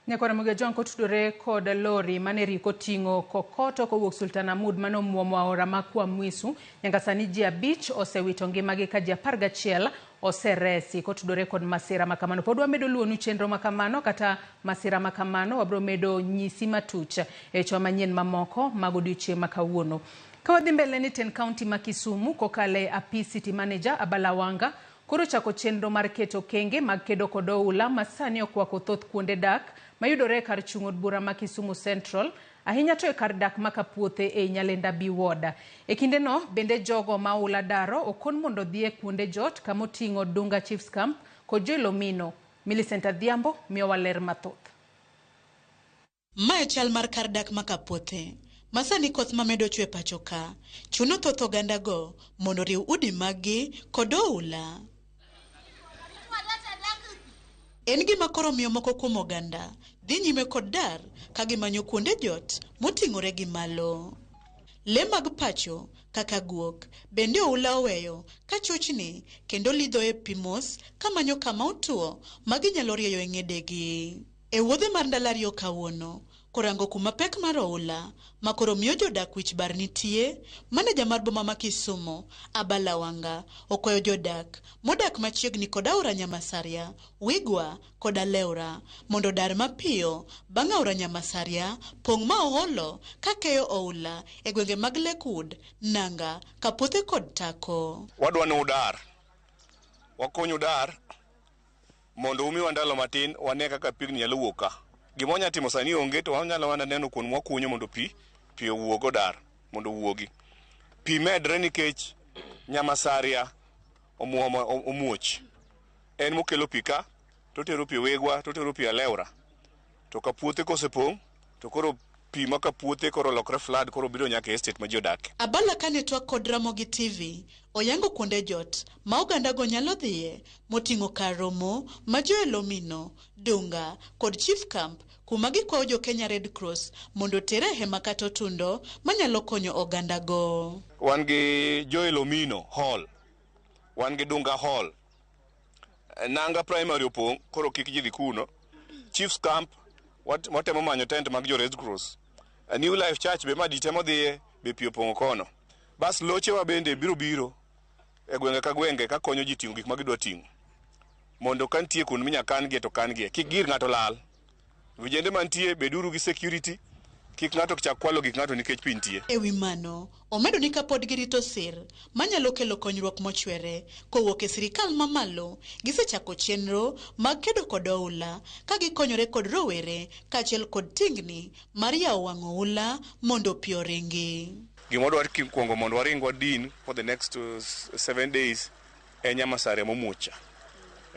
Nyakwar Ramogi Ojwang' kotudore kod lori mane riko ting'o kokoto kowuok Sultan Hamud mane omuomo aora ma Kwamwisu. Nyaka sani ji 5 osewito ngimagi ka ji 11 oseresi kotudore kod masira ma kamano. Pod wamedo luwonu chenro ma kamano kata masira ma kamano, wabiro medo nyisi matuch e wechewa manyien mamoko mag odiochieng' ma kawuono. Ka wadhi mbele ni ten county ma Kisumu kokalo e apis city manager Abala Wanga koro chako chenro mar keto okenge mag kedo kod oula ma sani okwako thoth kuonde dak mayudore e kar chung' od bura ma Kisumu Central, ahinya to e kar dak ma Kapuothe ei Nyalenda B Ward. E kindeno bende jogo ma oula daro okon mondo odhi e kuonde jot kama oting'o Dunga Chiefs Camp kod Joel Omino. Millicent Adhiambo miyowa ler mathoth. Mae chal mar kar dak ma Kapuothe, ma sani koth mamedo chwe pacho ka, chuno thoth oganda go mondo oriw udi maggi kod oula. En gima koro miyo moko kuom oganda dhi nyime kod dar ka gimanyo kuonde jot moting'ore gi malo. Le mag pacho kaka guok bende oula oweyo ka chochni kendo lidho e pi mos kamanyo kama otuo ma ginyalo rieyo e ng'edegi. E wuodhe mar ndalo 2 kawuono, korango kuma pek mar oula ma koro miyo jodak wich bar nitie, maneja mar boma ma Kisumu, Abala Wanga, okwayo jodak modak machiegni kod aora Nyamasaria, Wigwa kod Alewra mondo odar mapiyo bang' aora Nyamasaria pong' ma oolo ka keyo oula e gwenge mag Lakewood, Nanga, Kapuothe kod Tako. Wadwa ni udar, wakonyu dar mondo umiwa ndalo matin wane kaka pigni nyalo wuok ka. Gima wanyalo timo sani onge, to wanyalo mana neno kuond mwakunyo mondo pi owuog odar, mondo owuogi. Pi medre nikech Nyamasaria omuomo, omuoch. En mokelo pi ka, totero pi Wigwa, totero pi Alewra. To ka puothe kosepong', to koro pi ma ka puothe koro olokre flood, koro biro nyaka e estate ma ji odake. Abala kane twak kod Ramogi TV, oyango kuonde jot ma oganda go nyalo dhiye moting'o kar romo ma Joel Omino, Dunga kod Chief Camp kuma gikwayo jo Kenya Red Cross mondo oter e hema kata otundo manyalo konyo oganda go. Wan gi Joel Omino Hall, wan gi Dunga Hall, Nanga Primary opong', koro kik ji dhi kuno. Chiefs Camp, watemo manyo tent mag jo Red Cross. New Life Church be ma ji temo dhiye, be pi opong'o kono. Bas lochewa bende biro biro e gwenge ka gwenge ka konyo ji ting'o gik ma gidwa ting'o. Mondo ka nitie kuond minya kan gie to kan gie. Kik gir ng'ato lal. Vijende mantie beduru gi security, kik ng'ato chak kwalo gik ng'ato nikech pi nitie. E wi mano, omedo ni kapod girito sir manyalo kelo konyruok mochwere kowuok e sirikal mamalo, gisechako chenro mag kedo kod oula ka gikonyore kod rowere kaachiel kod tingni mar yawo wang' oula mondo pi oringi. Gima wadwaro kuongo mondo waring wadin for the next 7 days en Nyamasaria momuoch.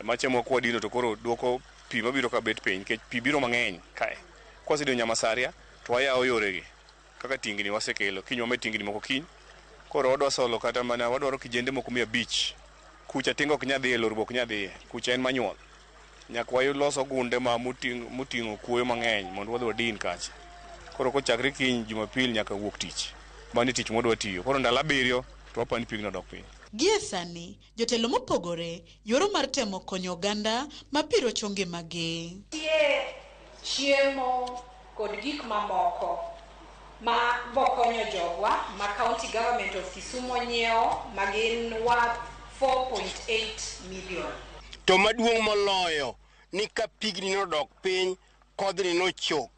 Mache moko wadino to koro duoko pi mabiro ka bet piny nikech pi biro mang'eny kae. Kwasedino Nyamasaria to wayawo yoregi kaka tingni wasekelo, kiny wamed tingni moko kiny. Koro wadwa solo kata mana wadwaro kijende moko 500. Kucha tinga ok nyal dhiye, lori be ok nyal dhiye. Kucha en manual. Nyaka walos ogunde ma moting'o kuoyo mang'eny mondo wadhi wadin kacha. Koro kochakre kiny Jumapil nyaka wuok tich. Mano e tich mwadwa tiyo. Koro ndalo 7 to wapani ni pigno dok piny. Gie sani, jotelo mopogore yuoro mar temo konyo oganda ma pi rocho ngimagi. Nitie chiemo kod gik mamoko ma bokonyo jogwa ma County Government of Kisumu nyiewo ma gin worth 4.8 million. To maduong' moloyo ni ka pigni nodok piny, kodhni nochok,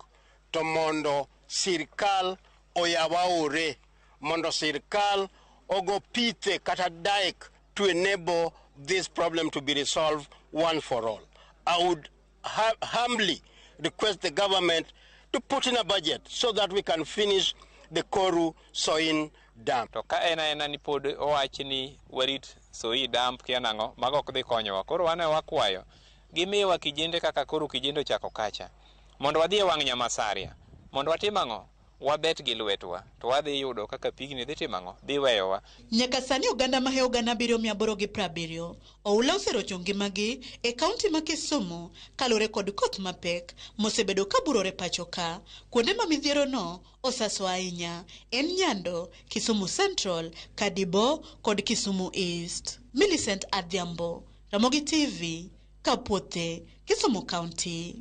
to mondo sirkal oyaw aore, mondo sirkal ogo pithe kata dike to enable this problem to be resolved one for all. I would humbly request the government to put in a budget so that we can finish the Koru Soin Dam. To ka en aena ni pod owach ni warit Soi Dam kia nang'o, mago ok dhi konyowa. Koro wan wakwayo gimiwa kijende kaka koro kijende ochako kacha, mondo wadhi e wang' Nyamasaria, mondo watim ang'o? Wabet gi lwetwa, to wadhi yudo kaka pigni dhi timo ang'o? Dhi weyowa. Nyaka sani oganda mahewo 7870 oula oserocho ngimagi e kaunti ma Kisumu kaluwore kod koth mapek mosebedo ka burore pacho ka. Kuonde ma midhierono osaso ahinya en Nyando, Kisumu Central, Kadibo kod Kisumu East. Millicent Adhiambo, Ramogi TV, Kapuothe, Kisumu County.